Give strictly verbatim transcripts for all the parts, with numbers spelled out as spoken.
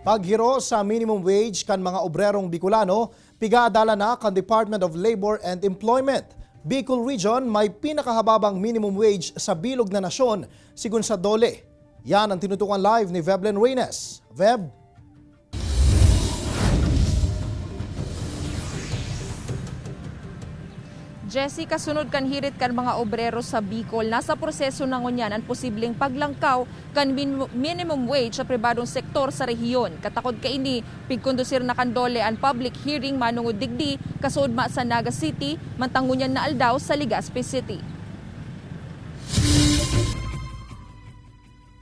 Paghiro sa minimum wage kan mga obrerong Bicolano, pigaadalan na kan Department of Labor and Employment. Bicol Region may pinakahababang minimum wage sa bilog na nasyon, sigon sa DOLE. Yan ang tinutukan live ni Veblen Reynes. Veb? Jessica, sunod kan hirit kan mga obrero sa Bicol, nasa proseso na ngunyan an posibleng paglangkaw kan min-, minimum wage sa pribadong sektor sa rehiyon. Katakod kaini, pigkondusir na kan DOLE an public hearing manongod digdi, kasuodma sa Naga City, mantang ngunyan na aldaw sa Legazpi City.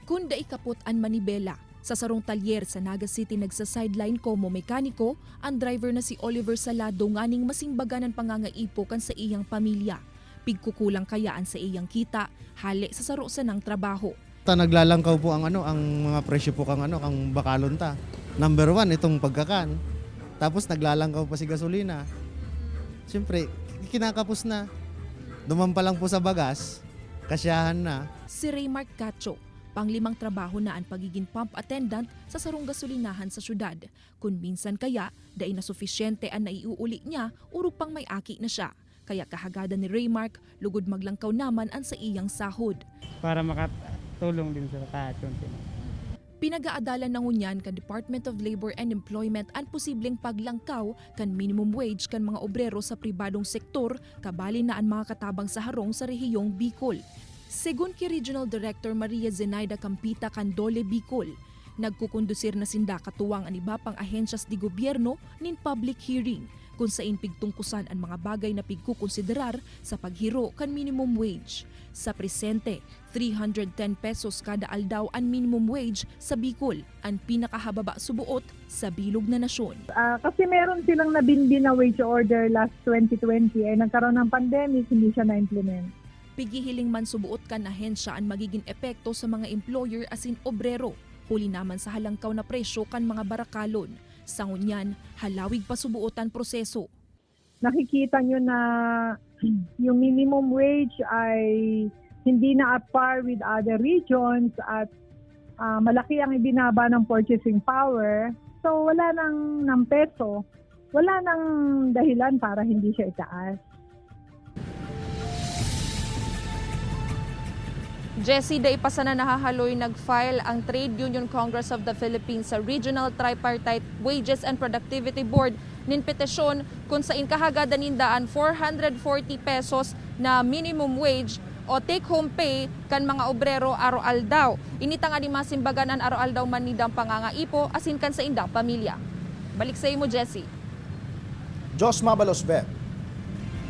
Kun dai kapot an manibela, sa sarong talyer sa Naga City nagsa-sideline komo mekaniko an driver na si Oliver Salado nganing masimbagan an pangangaipo kan saiyang pamilya. Pigkukulang kaya an saiyang kita hale sa saro sanang trabaho. Ta naglalangkaw po ang ano, ang mga presyo po kang ano, kang bakalon ta. Number one, itong pagkakan. Tapos naglalangkaw pa si gasolina. Siyempre, kinakapos na. Duman pa lang po sa bagas, kasyahan na. Si Raymark Cacho, panglimang trabaho na an pagiging pump attendant sa sarong gasolinahan sa syudad. Kun minsan kaya, dai na sufisyente an naiuuli niya, orog pang may aki na siya. Kaya kahagadan ni Raymark, lugod maglangkaw naman an saiyang sahod. Para makatulong din sa kahaton. Pinagaadalan na ngunyan kan Department of Labor and Employment an posibleng paglangkaw kan minimum wage kan mga obrero sa pribadong sektor, kabali na an mga katabang sa harong sa rehiyong Bicol. Segun ki Regional Director Maria Zenaida Campita kan DOLE Bicol, nagkukondusir na sinda katuwang an iba pang ahensyas de gobyerno nin public hearing, kun sain pigtungkusan an mga bagay na pigkukonsiderar sa paghiro kan minimum wage. Sa presente, three hundred ten pesos kada aldaw an minimum wage sa Bicol, an pinakahababa suboot sa bilog na nasyon. Ah, kasi meron silang nabinbin na wage order last twenty twenty, eh, nagkaroon ng pandemic, hindi siya na-implement. Pighihiling man suboot kan ahensya an magigin epekto sa mga employer asin obrero, huli naman sa halangkaw na presyo kan mga barakalon. Sa ngunyan, halawig pa suboot an proseso. Nakikita nyo na yung minimum wage ay hindi na at par with other regions at, ah, malaki ang ibinaba ng purchasing power. So, wala nang, ng peso, wala nang dahilan para hindi siya itaas. Jesse, dai pa sana nahahaloy, nag-file ang Trade Union Congress of the Philippines sa Regional Tripartite Wages and Productivity Board nin petisyon kun sain kahagadan ninda an four hundred forty pesos na minimum wage o take-home pay kan mga obrero aro-aldaw. Ini tanganing masimbagan an aro-aldaw man nindang pangangaipo asin kan saindang pamilya. Balik sa imo, Jesse. Diyos mabalos, Beb.